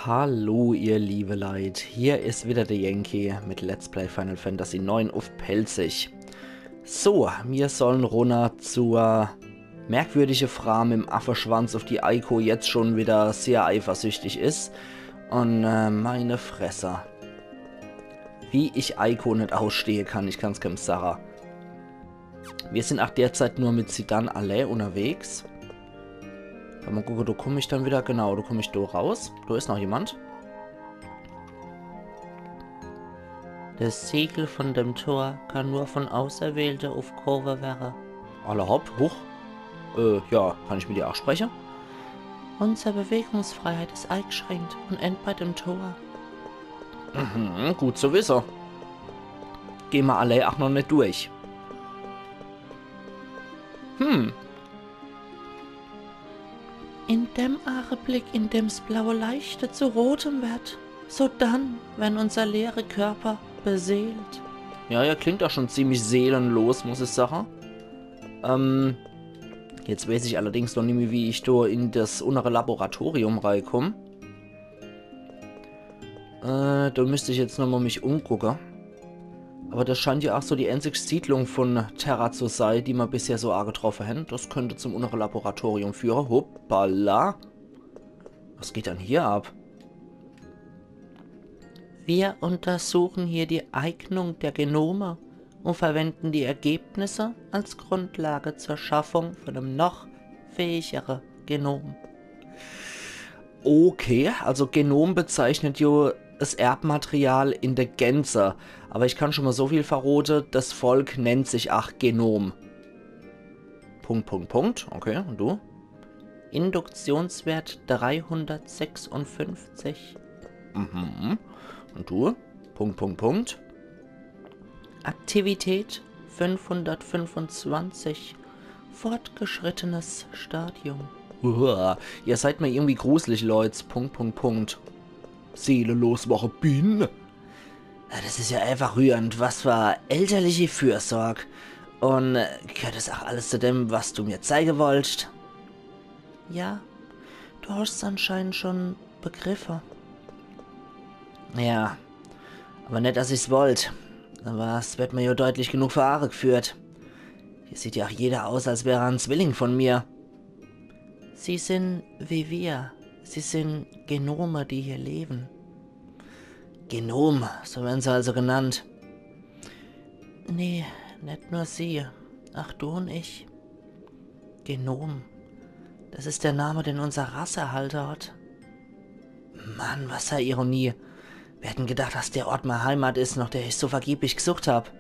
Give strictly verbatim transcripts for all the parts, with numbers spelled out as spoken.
Hallo ihr liebe Leit, hier is wieder der Yankee mit Let's Play Final Fantasy neun uff Pälzisch. So, mir sollen runner zur merkwürdige Frau mit dem Affeschwanz, uff die Eiko jetzt schon wieder sehr eifersüchtig is. Und äh, meine Fresse. Wie ich Eiko net ausstehe kann, ich kann's kem sage. Mir sin ach derzeit nur mit Zidane allee unterwegs. Dann mol gucke, do komm ich dann wieder, genau, do komm ich do raus. Do is noch jemand. Das Siegel von dem Tor kann nur von Auserwählte uffgehowe werre. Alla hopp, huch. Äh, ja, kann ich mit dir ach spreche? Unser Bewegungsfreiheit is eigschränkt und endt bei dem Tor. Mhm, gut zu wisse. Geh ma allee ach noch net durch. Hm. In dem Ageblick, in dem's blaue Leichte zu rotem werd, so dann, wenn unser leere Körper beseelt. Ja, er klingt ach schon ziemlich seelenlos, muss ich sage. Ähm, jetzt weiß ich allerdings noch nimmi, wie ich do in das unnere Laboratorium reikomm. Äh, do müsst ich jetzt nochmol mich umgucke. Aber das scheint ja ach so die einzigste Siedlung von Terra zu sei, die ma bisher so agetroffe hen. Das könnt zum unnere Laboratorium führe. Hoppala. Was geht dann hier ab? Wir untersuchen hier die Eignung der Genome und verwenden die Ergebnisse als Grundlage zur Schaffung von einem noch fähigere Genom. Okay, also Genom bezeichnet jo das Erbmaterial in der Gänze. Aber ich kann schon mal so viel verrote, das Volk nennt sich ach Genom. Punkt, Punkt, Punkt. Okay, und du? Induktionswert dreihundertsechsundfünfzig. Mhm. Und du? Punkt, Punkt, Punkt. Aktivität fünfhundertfünfundzwanzig. Fortgeschrittenes Stadium. Uah, ihr seid mir irgendwie gruselig, Leute. Punkt, Punkt, Punkt. Seelenlos wache bin. Na, das is ja einfach rührend. Was für elterliche Fürsorg. Und äh, gehört das ach alles zu dem, was du mir zeige wollst? Ja, du hast's anscheinend schon begriffe. Ja, aber net, dass ich's wollt. Aber es wird mir ja deutlich genug vor Aare geführt. Hier sieht ja auch jeder aus, als wär er ein Zwilling von mir. Sie sind wie wir. Sie sind Genome, die hier leben. Genom, so werden sie also genannt. Nee, net nur sie. Ach, du und ich. Genom. Das ist der Name, den unsere Rasse erhalten hat. Mann, was für Ironie. Wer hätt denn gedacht, dass der Ort meine Heimat is, nach der ich so vergeblich gesucht hab?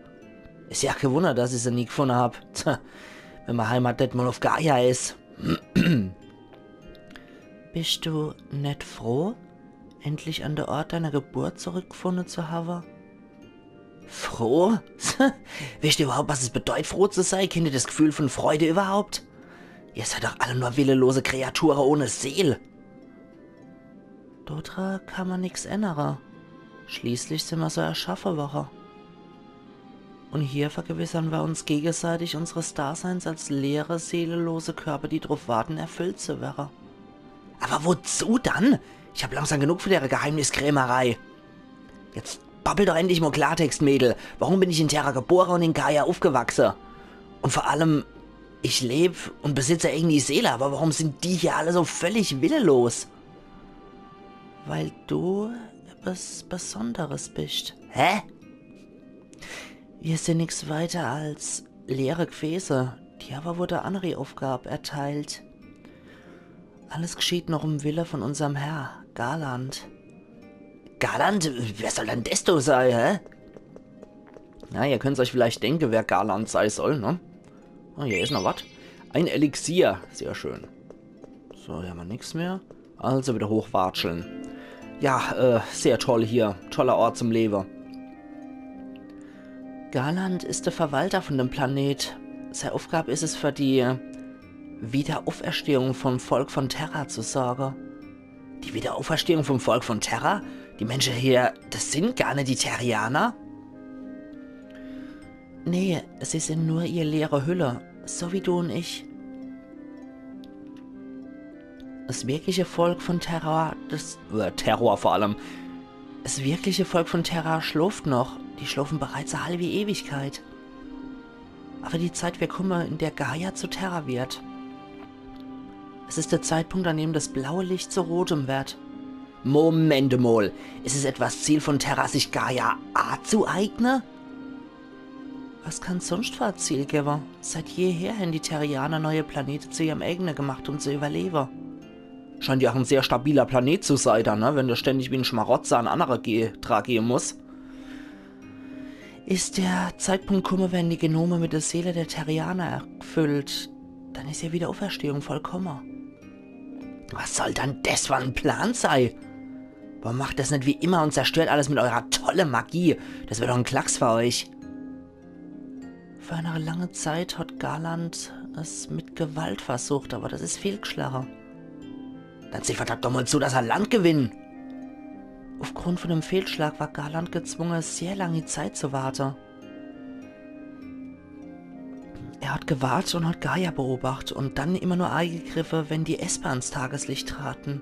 Is ja ach kein Wunder, dass ich se nie gefunden hab. Tja, wenn meine Heimat net mal auf Gaia is. Bist du net froh, endlich an der Ort deiner Geburt zurückgefunden zu haben? Froh? Wisst ihr überhaupt, was es bedeutet, froh zu sein? Kennt ihr das Gefühl von Freude überhaupt? Ihr seid doch alle nur willenlose Kreaturen ohne Seel. Dodra kann man nix ändere. Schließlich sind wir so erschaffen worden. Und hier vergewissern wir uns gegenseitig unseres Daseins als leere, seelenlose Körper, die drauf warten, erfüllt zu werden. Aber wozu dann? Ich hab langsam genug von der Geheimniskrämerei. Jetzt babbel doch endlich mal Klartext, Mädel. Warum bin ich in Terra geboren und in Gaia aufgewachsen? Und vor allem, ich leb und besitze irgendwie Seele, aber warum sind die hier alle so völlig willenlos? Weil du etwas Besonderes bist. Hä? Wir sind nix weiter als leere Gefäße. Dir aber wurde andere Aufgabe erteilt. Alles geschieht noch im Wille von unserem Herr, Garland. Garland? Wer soll dann des do sei, hä? Na, ihr könnt's euch vielleicht denken, wer Garland sei soll, ne? Oh, hier is noch was. Ein Elixier. Sehr schön. So, hier haben wir nix mehr. Also wieder hochwatscheln. Ja, äh, sehr toll hier. Toller Ort zum Leben. Garland ist der Verwalter von dem Planet. Seine Aufgabe ist es, für die Wiederauferstehung vom Volk von Terra zu sorgen. Die Wiederauferstehung vom Volk von Terra? Die Menschen hier, das sind gar nicht die Terrianer? Nee, sie sind nur ihr leere Hülle, so wie du und ich. Das wirkliche Volk von Terra, das, äh, Terror vor allem. Das wirkliche Volk von Terra schloft noch. Die schlofen bereits e halwi Ewigkeit. Aber die Zeit wird kumme, in der Gaia zu Terra wird. Es ist der Zeitpunkt, an dem das blaue Licht zu rotem wird. Moment mol, ist es etwa das Ziel von Terra, sich Gaia azueigne? Was kann sonst für e Ziel gewwe? Seit jeher hän die Terrianer neue Planete zu ihrem eigene gemacht, um zu überlewe. Scheint ja auch ein sehr stabiler Planet zu sei, dann, ne? Wenn der ständig wie ein Schmarotzer an andere ge dra gehe muss. Ist der Zeitpunkt kumme, wenn die Genome mit der Seele der Terrianer erfüllt, dann ist ihr Wiederauferstehung vollkomme. Was soll dann das für ein Plan sei? Warum macht das nicht wie immer und zerstört alles mit eurer tolle Magie? Das wird doch ein Klacks für euch. Vor einer langen Zeit hat Garland es mit Gewalt versucht, aber das ist fehlgeschlagen. Dann seht verdammt doch mal zu, dass er Land gewinnt. Aufgrund von dem Fehlschlag war Garland gezwungen, sehr lange Zeit zu warten. Er hat gewartet und hat Gaia beobachtet und dann immer nur eingegriffen, wenn die Esper ans Tageslicht traten.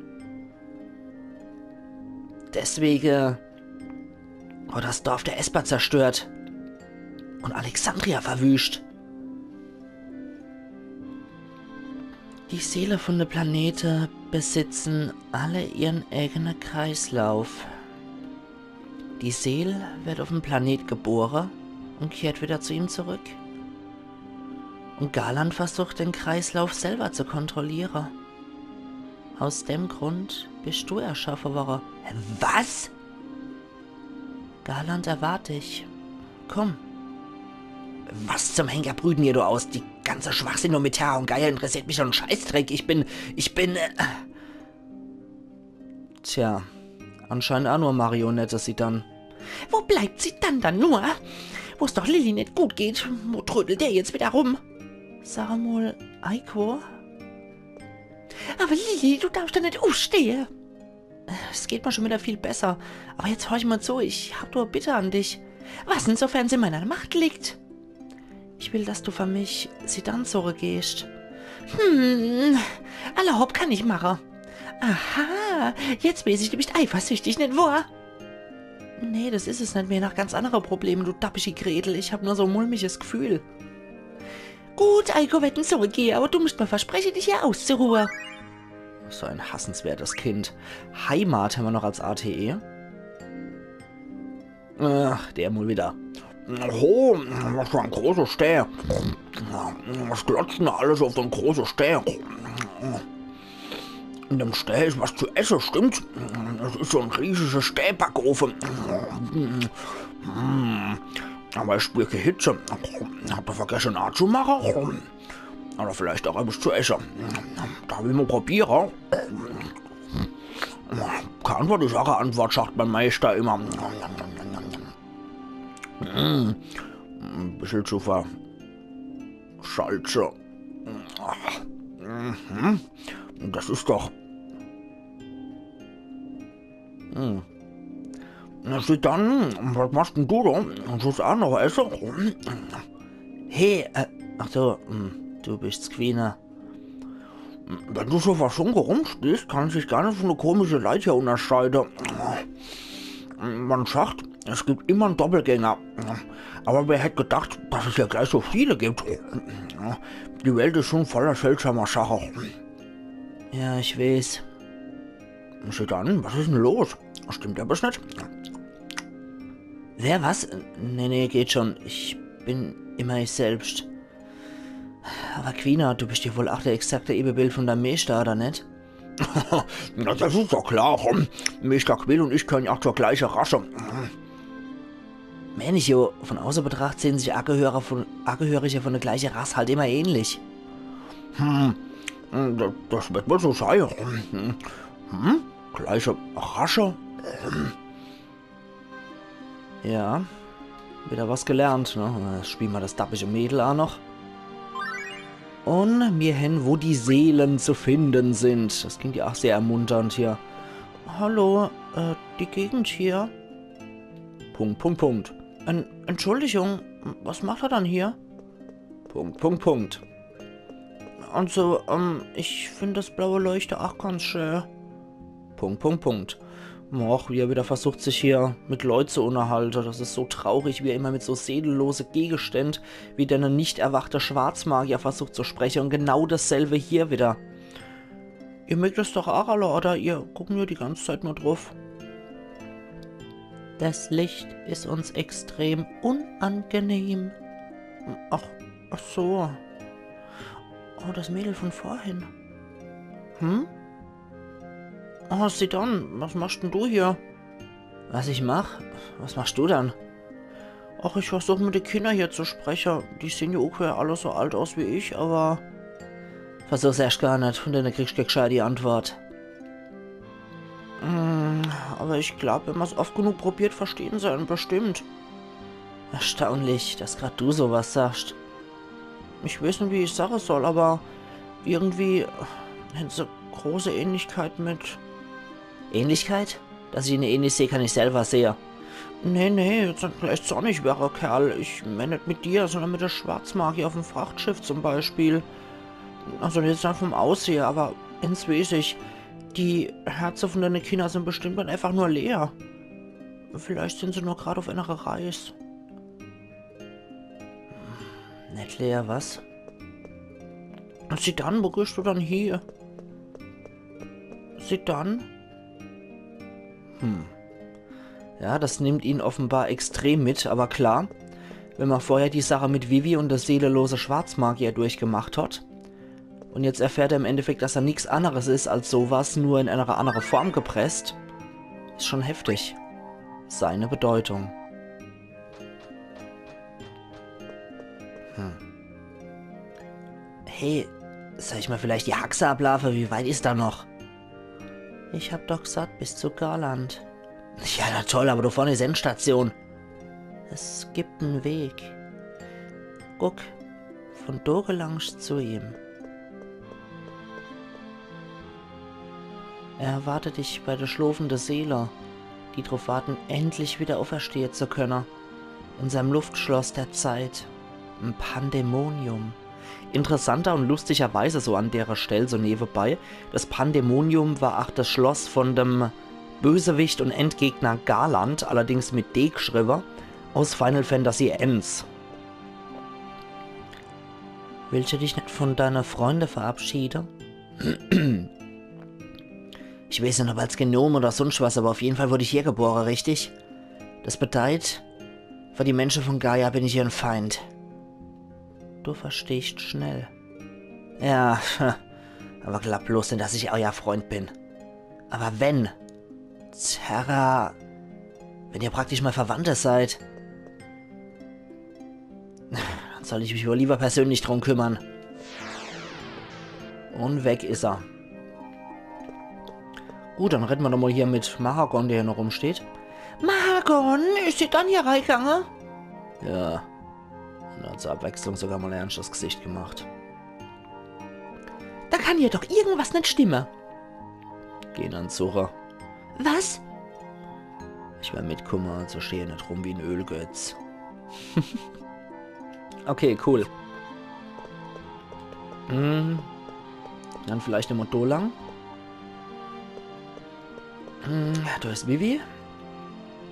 Deswegen hat das Dorf der Esper zerstört und Alexandria verwüscht. Die Seele von der Planete besitzen alle ihren eigenen Kreislauf. Die Seele wird auf dem Planet geboren und kehrt wieder zu ihm zurück. Und Garland versucht, den Kreislauf selber zu kontrollieren. Aus dem Grund bist du erschaffen worden. Was? Garland erwart dich. Komm. Was zum Henker brüten ihr do aus? Die ganze Schwachsinn nur mit Terra und Gaia interessiert mich doch en Scheißdreck. Ich bin, ich bin, äh Tja, anscheinend auch nur Marionette, Zidane. Wo bleibt Zidane dann nur? Wo's doch Lilly net gut geht, wo trödelt der jetzt wieder rum? Sag mol, Eiko? Aber Lilly, du darfst doch net ufstehe. Es geht mir schon wieder viel besser. Aber jetzt horch mal zu, ich hab doch e Bitte an dich. Was, insofern sie in meiner Macht liegt? Ich will, dass du für mich Zidane suche gehst. Hm, alla hopp, kann ich mache. Aha, jetzt weeß ich, du bist eifersüchtig, net wahr? Nee, das is es net mehr. Noch ganz andere Probleme, du dappischi Gretel. Ich hab nur so e mulmiges Gefühl. Gut, Eiko werd en suche gehe, aber du musst mir verspreche, dich hier auszuruhe. So ein hassenswertes Kind. Heimat hämmer noch als A T E. Ach, der mol wieder. Ho, was für en großer Stää. Was glotzt dann alles auf den großen Stää? In dem Stää is was zu esse, stimmt's? Das is so en riesiger Stääbackofe. Hm, aber ich spür kee Hitze. Hab ich vergesse nachzumache? Oder vielleicht auch etwas zu esse. Darf ich mol probiere? Kann wohl die Sache Antwort, sagt mein Meister immer. Mm, ein bisschen zu verschalze. Mhm. Das is doch. Hm. Na, Zidane, was machst denn du da? Willst du auch noch esse? Hey, äh, ach so, hm, du bist Quina. Wenn du so versunke rumstehst, kannst dich gar net von de komische Leit hier unterscheide. Man sagt, es gibt immer en Doppelgänger. Aber wer hätt gedacht, dass es hier gleich so viele gibt? Die Welt is schon voller seltsamer Sache. Ja, ich weeß. Zidane, was is denn los? Stimmt etwas net? Wer, was? Nee, nee, geht schon. Ich bin immer ich selbst. Aber Quina, du bist ja wohl auch der exakte Ebenbild von deinem Meister, oder net? Na, das is doch klar. Meister Quill und ich gehören ja auch zur gleiche Rasse. Meen ich jo, von auße betracht sehen sich Angehörer von, Angehörige von der gleiche Rass halt immer ähnlich. Hm, das, das wird wohl so sei. Hm, gleiche Rasse? Ja, wieder was gelernt, ne? Jetzt spiele mer das dappische Mädel auch noch. Und mir hen, wo die Seelen zu finden sind. Das klingt ja auch sehr ermunternd hier. Hallo, äh, die Gegend hier. Punkt, Punkt, Punkt. En-, Entschuldigung, was macht er dann hier? Punkt, Punkt, Punkt. Also, ähm, ich find das blaue Leuchte auch ganz schön. Punkt, Punkt, Punkt. Och, wie er wieder versucht, sich hier mit Leut zu unterhalte. Das is so traurig, wie er immer mit so seelenlose Gegenständ, wie der nicht erwachte Schwarzmagier versucht zu spreche. Und genau dasselbe hier wieder. Ihr mögt es doch auch alle, oder? Ihr gucken ja die ganze Zeit nur drauf. Das Licht ist uns extrem unangenehm. Ach, ach so. Oh, das Mädel von vorhin. Hm? Oh, Zidane, was machst denn du hier? Was ich mach? Was machst du dann? Ach, ich versuch mit de Kinder hier zu spreche. Die sehen ja ungefähr alle so alt aus wie ich, aber... Versuch's erscht gar net, von denen kriegst du gescheit die Antwort. Mm, aber ich glaub, wenn man's oft genug probiert, verstehen se einen bestimmt. Erstaunlich, dass grad du sowas sagst. Ich weiß nicht, wie ich sage soll, aber irgendwie hätten se große Ähnlichkeit mit... Ähnlichkeit? Dass ich ihne ähnlich sehe, kann ich selber sehe. Nee, nee, jetzt net gleich zornig, werter Kerl. Ich mein net mit dir, sondern mit de Schwarzmagier auf dem Frachtschiff zum Beispiel. Also jetzt net vom Aussehe, aber eins weiß ich. Die Herze von deine Kinder sind bestimmt dann einfach nur leer. Vielleicht sind se nur grad auf einer Reis. Net leer, was? Zidane, wo gehst du dann hier? Zidane? Hm. Ja, das nimmt ihn offenbar extrem mit, aber klar, wenn man vorher die Sache mit Vivi und der seelenlose Schwarzmagier durchgemacht hat und jetzt erfährt er im Endeffekt, dass er nix anderes ist als sowas, nur in einer anderen Form gepresst, ist schon heftig. Seine Bedeutung. Hm. Hey, soll ich mal vielleicht die Haxe ablaafe? Wie weit ist da noch? Ich hab doch gesagt, bis zu Garland. Ja, na toll, aber da vorne ist Endstation. Es gibt einen Weg. Guck, von da gelangst zu ihm. Er erwartet dich bei der schlofenden Seele, die drauf warten, endlich wieder auferstehen zu können. In seinem Luftschloss der Zeit. Ein Pandemonium. Interessanter und lustigerweise so an derer Stell, so nebenbei, das Pandemonium war auch das Schloss von dem Bösewicht und Endgegner Garland, allerdings mit D geschrieben, aus Final Fantasy eins. Willst du dich nicht von deinen Freunden verabschieden? Ich weiß nicht, ob als Genom oder sonst was, aber auf jeden Fall wurde ich hier geboren, richtig? Das bedeutet, für die Menschen von Gaia bin ich ihren Feind. Du verstehst schnell. Ja, aber glaub bloß nicht, dass ich euer Freund bin. Aber wenn, Terra, wenn ihr praktisch mal Verwandte seid, dann soll ich mich wohl lieber persönlich drum kümmern. Und weg is er. Gut, dann reden wir doch mal hier mit Mahagon, der hier noch rumsteht. Mahagon, ist Zidane hier reingegangen? Ja. Und hat zur Abwechslung sogar mal ein ernstes Gesicht gemacht. Da kann ja doch irgendwas nicht stimmen. Geh dann suche. Was? Ich will mitkommen, so steh net rum wie ein Ölgötz. Okay, cool. Hm. Dann vielleicht immer do lang. Hm, da ist Vivi.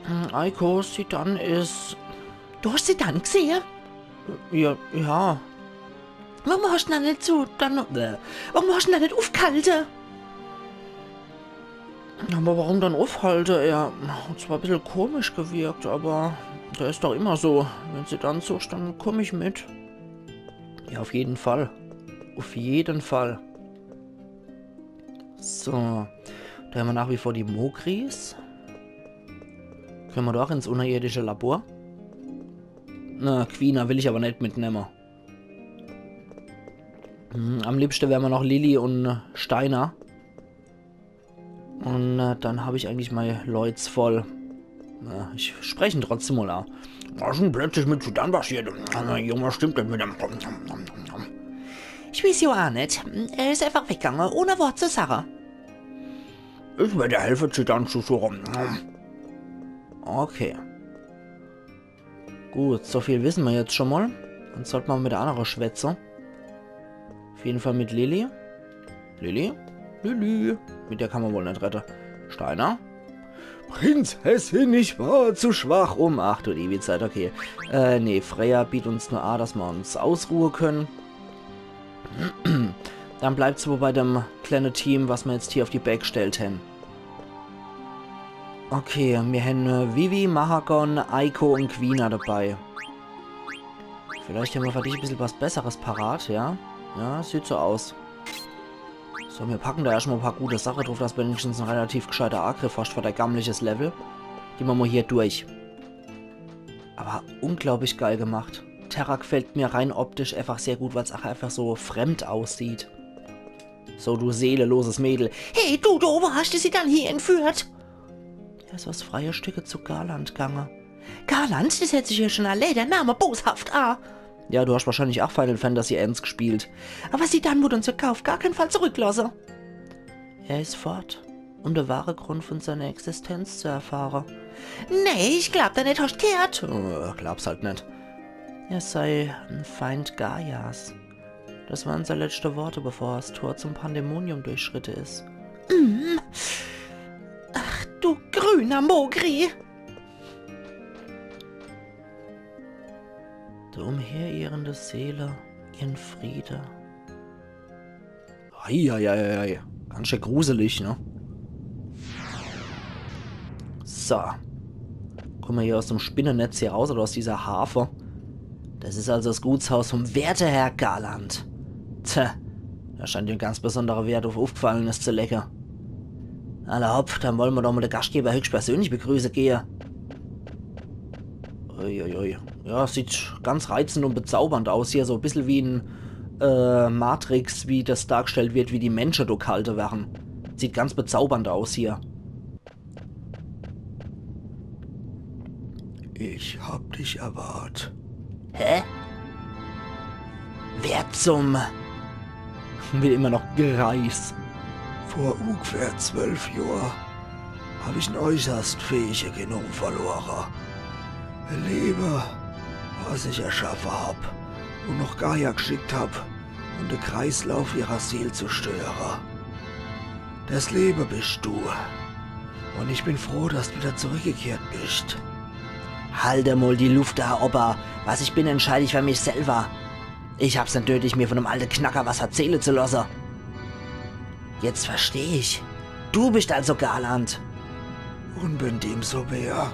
Hm, Eiko, Zidane ist... Du hast Zidane gesehen? Ja, ja. Warum hast du dann nicht zu, dann, äh, warum hast du dann nicht aufgehalten? Aber warum dann aufhalte? Er hat zwar ein bisschen komisch gewirkt, aber der ist doch immer so. Wenn du dann suchst, dann komm ich mit. Ja, auf jeden Fall. Auf jeden Fall. So. Da haben wir nach wie vor die Mogris. Können wir doch ins unterirdische Labor. Na, Quina will ich aber nicht mitnehmen. Hm, am liebsten wären mir noch Lili und Steiner. Und äh, dann habe ich eigentlich meine Leute voll. Äh, ich spreche ihn trotzdem mal an. Was ist denn plötzlich mit Zidane passiert? Junge, stimmt nicht mit dem. Ich weiß ja auch nicht. Er ist einfach weggegangen, ohne Wort zu sagen. Ich werde helfen, Zidane zu suchen. Okay. Gut, so viel wissen wir jetzt schon mal. Dann sollte man mit der anderen schwätzen. Auf jeden Fall mit Lilly. Lilly? Lilly. Mit der kann ma wohl net redde. Steiner? Prinzessin, ich war zu schwach, um. Ach du liebe Zeit, okay. Äh, nee, Freya bietet uns nur a, dass ma uns ausruhe können. Dann bleibt's wohl bei dem kleine Team, was ma jetzt hier auf die Bää gestellt hän. Okay, mir hän äh, Vivi, Mahagon, Eiko und Quina dabei. Vielleicht hän ma für dich e bissel was Besseres parat, ja? Ja, sieht so aus. So, mir packen da erscht mal e paar gute Sache druf, dass wenigstens en relativ gescheiter Agriff hast für dei gammliches Level. Gehn ma mal hier durch. Aber unglaublich geil gemacht. Terra gefällt mir rein optisch einfach sehr gut, weil's auch einfach so fremd aussieht. So, du seelenloses Mädel. Hey, du, du, wo hast du sie dann hier entführt? Er is aus freie Stücke zu Garland gange. Garland, das hört sich ja schon allee der Name boshaft a. Ja, du hast wahrscheinlich auch Final Fantasy eins gespielt. Aber Zidane wird uns für gar auf gar keinen Fall zurücklassen. Er is fort, um de wahre Grund von seiner Existenz zu erfahre. Nee, ich glaub da net, hast gehört? Äh, glaub's halt net. Er sei en Feind Gaias. Das waren seine letzte Worte, bevor er das Tor zum Pandemonium durchschritte is. Mm. Ach du grüner Mogri! Der umherirrende Seele ihren Friede. Eieieiei. Ganz schön gruselig, ne? So. Kommen wir hier aus dem Spinnennetz hier raus, oder aus dieser Harfe. Das is also das Gutshaus vom werte Herr Garland. Tja, da scheint en ganz besonderer Wert auf Aufgefallenes zu lege. Alla hopp, dann wollen wir doch mal den Gastgeber höchstpersönlich begrüßen gehe. Uiuiui. Ja, sieht ganz reizend und bezaubernd aus hier. So ein bisschen wie in äh, Matrix, wie das dargestellt wird, wie die Menschen do gehalte werre. Sieht ganz bezaubernd aus hier. Ich hab dich erwart. Hä? Wer zum... Will immer noch Greis. Vor ungefähr zwölf Johr hab ich en äußerst fähige Gnom verlore. E Lewe, was ich erschaffe hab und noch Gaia geschickt hab, um de Kreislauf ihrer Seel zu störe. Das Lewe bist du. Und ich bin froh, dass du wieder zurückgekehrt bist. Halt emol die Luft da, Opa. Was ich bin, entscheid ich für mich selber. Ich hab's net nötig, mir von dem alte Knacker was erzähle zu lasse. Jetzt versteh ich. Du bist also Garland. Und wenn dem so wär.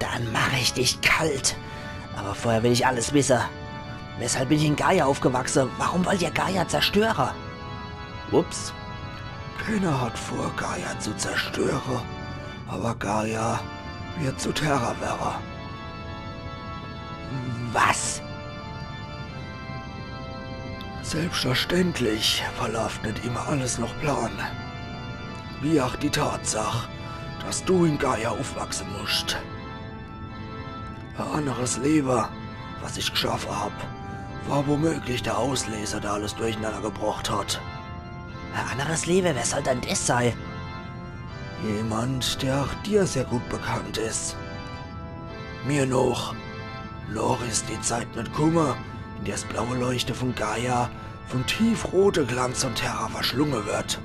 Dann mach ich dich kalt. Aber vorher will ich alles wisse. Weshalb bin ich in Gaia aufgewachse? Warum wollt ihr Gaia zerstöre? Ups. Keiner hat vor, Gaia zu zerstöre. Aber Gaia wird zu Terra werre. Was? Selbstverständlich verlaaft net immer alles noch Plan. Wie auch die Tatsach, dass du in Gaia aufwachse musst. E anneres Lewe, was ich geschaffe hab, war womöglich der Ausleser, der alles durcheinander gebracht hat. E anneres Lewe, wer soll dann das sei? Jemand, der auch dir sehr gut bekannt is. Mir noch. Noch is die Zeit net kumme, in der das blaue Leuchte von Gaia vom tiefrote Glanz von Terra verschlunge wird.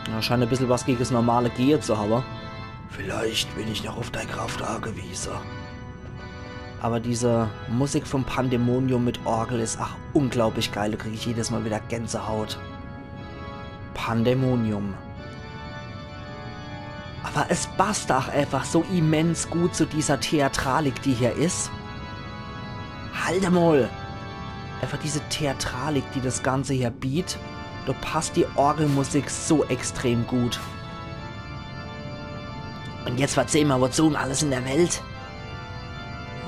Ja, scheint e bissel was gege das normale Gehe zu habe. Vielleicht bin ich noch auf dei Kraft angewiese. Aber diese Musik vom Pandemonium mit Orgel is ach unglaublich geil. Da krieg ich jedes Mal wieder Gänsehaut. Pandemonium. Aber es passt ach einfach so immens gut zu dieser Theatralik, die hier is. Halt emol! Einfach diese Theatralik, die das Ganze hier bietet, da passt die Orgelmusik so extrem gut. Und jetzt verzähl mal, wozu um alles in der Welt?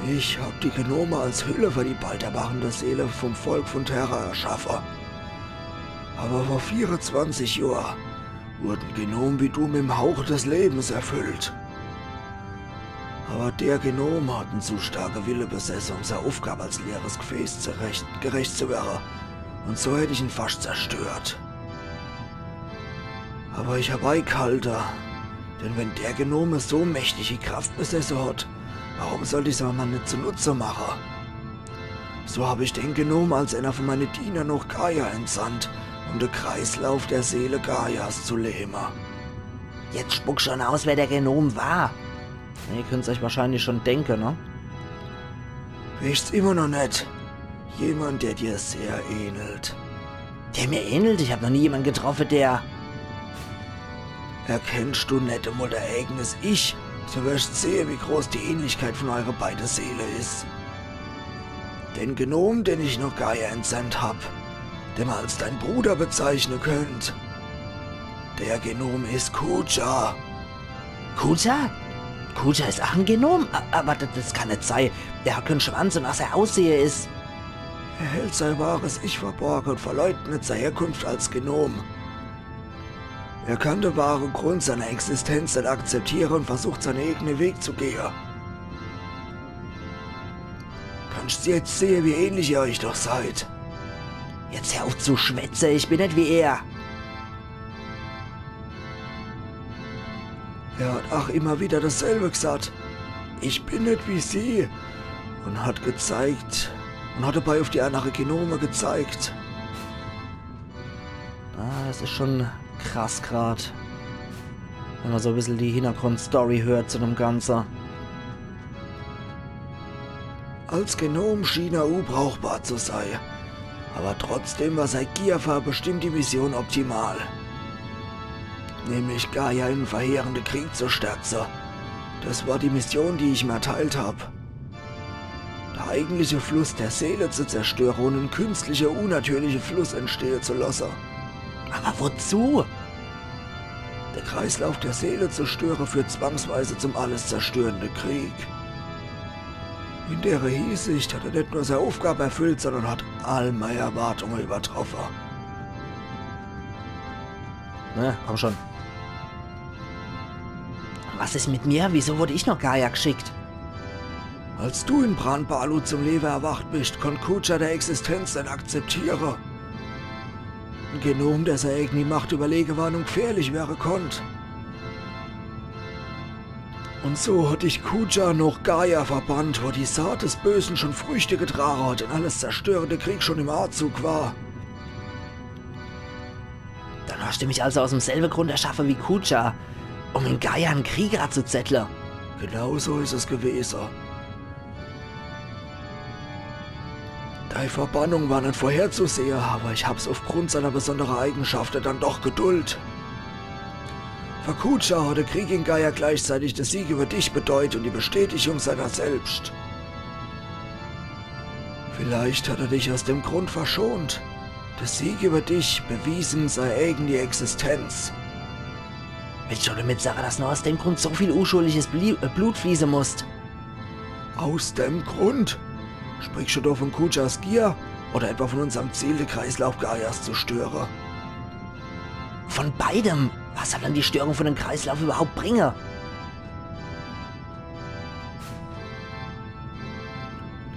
Ich hab die Gnome als Hülle für die bald erwachende Seele vom Volk von Terra erschaffe. Aber vor vierundzwanzig Johr wurden Gnome wie du mit dem Hauch des Lebens erfüllt. Aber der Gnome hat en zu starke Wille besesse, um seiner Aufgabe als leeres Gefäß zu recht, gerecht zu werre. Und so hätt ich en fast zerstört. Aber ich hab eigehalte, denn wenn der Gnome so mächtige Kraft besesse hat, warum sollt ich se dann net zunutze mache? So hab ich den Genom als einer von meine Diener noch Gaia entsandt, um de Kreislauf der Seele Gaias zu lähme. Jetzt spuck schon aus, wer der Genom war. Ihr könnt's euch wahrscheinlich schon denke, ne? Weescht's immer noch net. Jemand, der dir sehr ähnelt. Der mir ähnelt? Ich hab noch nie jemand getroffe, der... Erkennscht du net emol dei eigenes Ich, so werscht sehe, wie groß die Ähnlichkeit von eure beide Seele is. Den Genom, den ich noch Gaia entsandt hab, den mer als dein Bruder bezeichne könnt, der Genom is Kuja. Kuja? Kuja is ach en Genom? A- Aber das, das kann net sei. Der hat kein Schwanz und ach sei Aussehe is... Er hält sei wahres Ich verborge und verleugnet sei Herkunft als Genom. Er kann de wahre Grund seiner Existenz net akzeptiere und versucht, seine eigene Weg zu gehe. Kannscht jetzt sehe, wie ähnlich ihr euch doch seid? Jetzt hör auf zu schwätze, ich bin net wie er. Er hat ach immer wieder dasselbe gesagt. Ich bin net wie sie. Und hat gezeigt, und hat dabei auf die andere Genome gezeigt. Ah, das is schon krass grad. Wenn mer so e bissel die Hintergrundstory hört zu dem Ganze. Als Genom schien er unbrauchbar zu sei. Aber trotzdem war sei Gier für e bestimmti Mission optimal. Nämlich Gaia in verheerende Krieg zu stürze. Das war die Mission, die ich mer erteilt hab. Der eigentliche Fluss der Seele zu zerstöre und en künstlicher, unnatürlicher Fluss entstehe zu lasse. Aber wozu? Der Kreislauf der Seele zu störe führt zwangsweise zum alles zerstörende Krieg. In dere Hinsicht hat er net nur sei Aufgabe erfüllt, sondern hat all mei Erwartunge übertroffe. Na, komm schon. Was is mit mir? Wieso wurde ich noch Gaia geschickt? Als du in Bran Balu zum Lewe erwacht bist, konnt Kuja dei Existenz net akzeptiere. En Genom, der sei eigeni Macht überlege war und gefährlich wäre konnt. Und so hat dich Kuja noch Gaia verbannt, wo die Saat des Bösen schon Früchte getrage hat und alles zerstörende Krieg schon im Azug war. Dann hast du mich also aus demselbe Grund erschaffe wie Kuja, um in Gaia en Krieg anzuzettle. Genau so is es gewese. Dei Verbannung war net vorherzusehe, aber ich hab's aufgrund seiner besondere Eigenschafte dann doch geduld. Für Kuja hat de Krieg in Gaia gleichzeitig de Sieg über dich bedeut und die Bestätigung seiner selbst. Vielleicht hat er dich aus dem Grund verschont. De Sieg über dich bewiesen sei eigeni Existenz. Willst du damit sage, dass nur aus dem Grund so viel uschuldiges Blie äh, Blut fließe musst? Aus dem Grund? Sprichst du da von Kujas Gier oder etwa von unserem Ziel, den Kreislauf Gaias zu störe? Von beidem. Was soll dann die Störung von dem Kreislauf überhaupt bringe?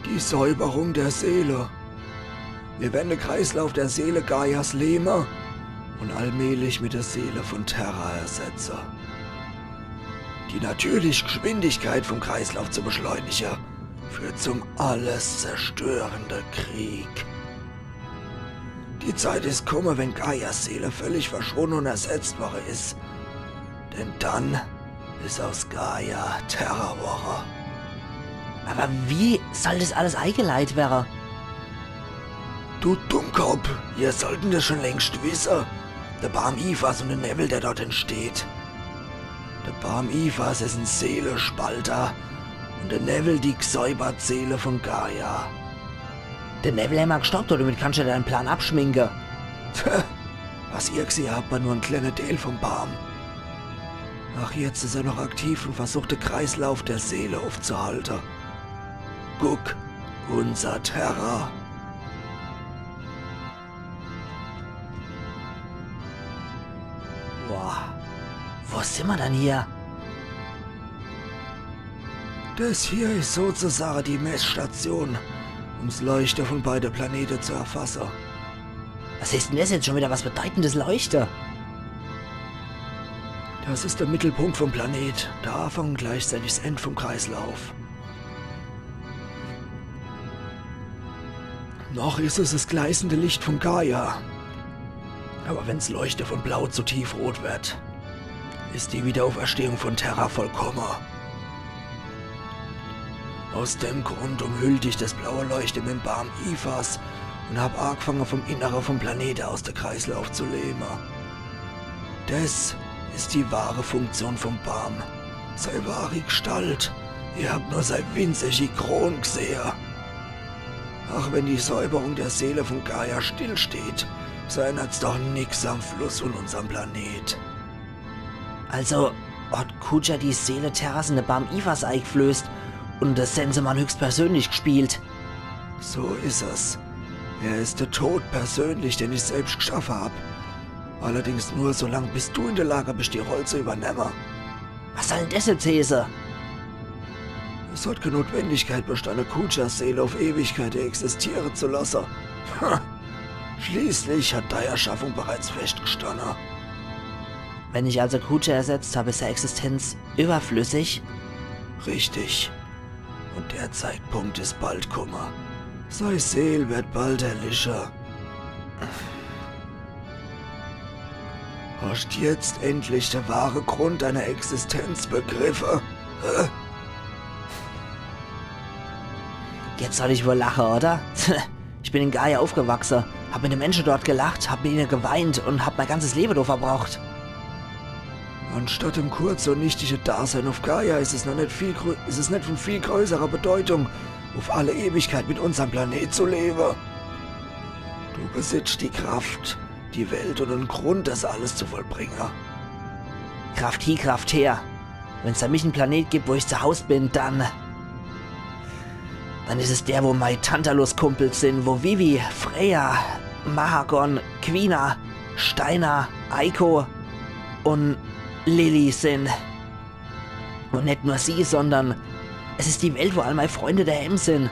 Die Säuberung der Seele. Wir werden den Kreislauf der Seele Gaias lähme und allmählich mit der Seele von Terra ersetze. Die natürliche Geschwindigkeit vom Kreislauf zu beschleunige, führt zum alles zerstörende Krieg. Die Zeit is kumme, wenn Gaias Seele völlig verschwunde und ersetzt worre is. Denn dann is aus Gaia Terra worre. Aber wie soll das alles eigeleit werre? Du Dummkopf, ihr sollten das schon längst wisse. Der Baam Ifas und der Newwel, der dort entsteht. Der Baam Ifas is en Seelespalter und der Newwel die gesäubert Seele von Gaia. Den Newwel hämmer gestoppt, und damit kannst du deinen Plan abschminke. Tja, was ihr gsehe habt, war nur en kleiner Deel vom Baam. Ach, jetzt is er noch aktiv und versucht, den Kreislauf der Seele aufzuhalte. Guck, unser Terra. Boah. Wo simmer dann hier? Das hier is sozusagen die Messstation, um's Leuchte von beide Planete zu erfasse. Was is denn das jetzt schon wieder? Was bedeutet denn das Leuchte? Das is der Mittelpunkt vom Planet, der Anfang und gleichzeitig das End vom Kreislauf. Noch is es es gleißende Licht von Gaia. Aber wenn's Leuchte von Blau zu tiefrot wird, is die Wiederauferstehung von Terra vollkomme. Aus dem Grund umhüllt ich des blaue Leuchte mit dem Baam Ifas und hab aagfange, vom Innere vom Planete aus de Kreislauf zu lehme. Des is die wahre Funktion vom Baam. Sei wahri Gstalt. Ihr habt nur sei winzigi Kron gsehe. Ach wenn die Säuberung der Seele von Gaia stillsteht, so ändert's doch nix am Fluss von unserm Planet. Also hat Kuja die Seele Terras in de Baam Ifas eigflößt und de Sensenmann höchstpersönlich gspielt. So is es. Er is de Tod persönlich, den ich selbst gschaffe hab. Allerdings nur, solang bis du in de Lage bist, die Roll zu übernemme. Was soll denn des jetzt heeße? Es hat kä Notwendigkeit bestanne, Kujas Seele auf Ewigkeit existiere zu lasse. Schließlich hat dei Erschaffung bereits festgestanne. Wenn ich also Kuja ersetzt hab, is sei Existenz überflüssig? Richtig. Und der Zeitpunkt is bald kumme. Sei Seel wird bald erlische. Hast jetzt endlich de wahre Grund deiner Existenz begriffe? Hä? Jetzt soll ich wohl lache, oder? Ich bin in Gaia aufgewachse, hab mit de Mensche dort gelacht, hab mit ihne geweint und hab mein ganzes Lewe do verbrocht. Anstatt dem kurze und nichtige Dasein auf Gaia is es noch net viel grö-, is es net von viel größerer Bedeutung, auf alle Ewigkeit mit unserm Planet zu lewe. Du besitzt die Kraft, die Welt und en Grund, des alles zu vollbringe. Kraft hie, Kraft her. Wenn's da mich en Planet gibt, wo ich zu Haus bin, dann, dann is es der, wo mei Tantalus-Kumpels sin, wo Vivi, Freya, Mahagon, Quina, Steiner, Eiko und Lili sin. Und net nur sie, sondern es is die Welt, wo all mei Freunde daheim sin.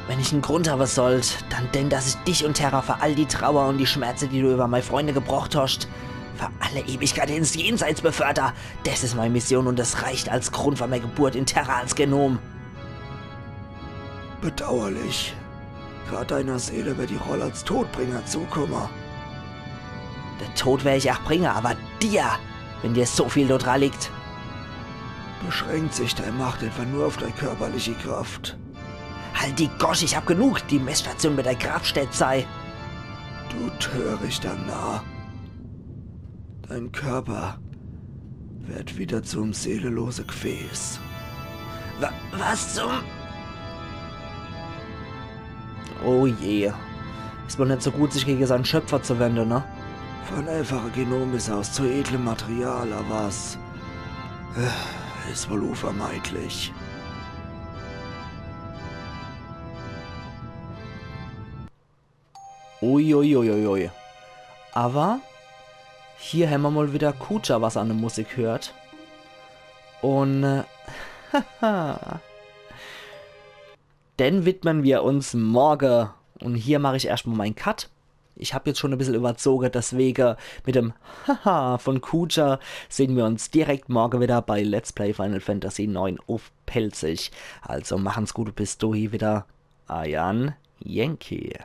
Wenn ich en Grund habe sollt, dann den, dass ich dich und Terra für all die Trauer und die Schmerze, die du über mei Freunde gebrocht hast, für alle Ewigkeit ins Jenseits beförder. Des is mei Mission und es reicht als Grund für mei Geburt in Terra als Genom. Bedauerlich. Grad deiner Seele wird die Roll als Todbringer zukomme. De Tod wer ich ach bringe, aber dir, wenn dir so viel do dra liegt. Beschränkt sich dei Macht etwa nur auf dei körperliche Kraft? Halt die Gosch, ich hab genug. Die Messstation wird dei Kraftstätt sei. Du törichter Narr. Dein Körper wird wieder zum seelelose Gefäß. Wa-, was zum... Oh je. Is wohl net so gut, sich gegen seinen Schöpfer zu wenden, ne? Von einfache Genom is aus zu edlem Material, aber was, äh, is wohl unvermeidlich. Uiuiuiui. Aber hier hämmer mal wieder Kuja, was an de Musik hört. Und, äh, den widmen wir uns morge. Und hier mach ich erscht mal mein Cut. Ich hab jetzt schon e bissel überzoge, deswege mit dem Haha von Kuja sehen wir uns direkt morge wieder bei Let's Play Final Fantasy neun auf Pälzisch. Also machen's gut, bis dohi wieder. Eier Yankee.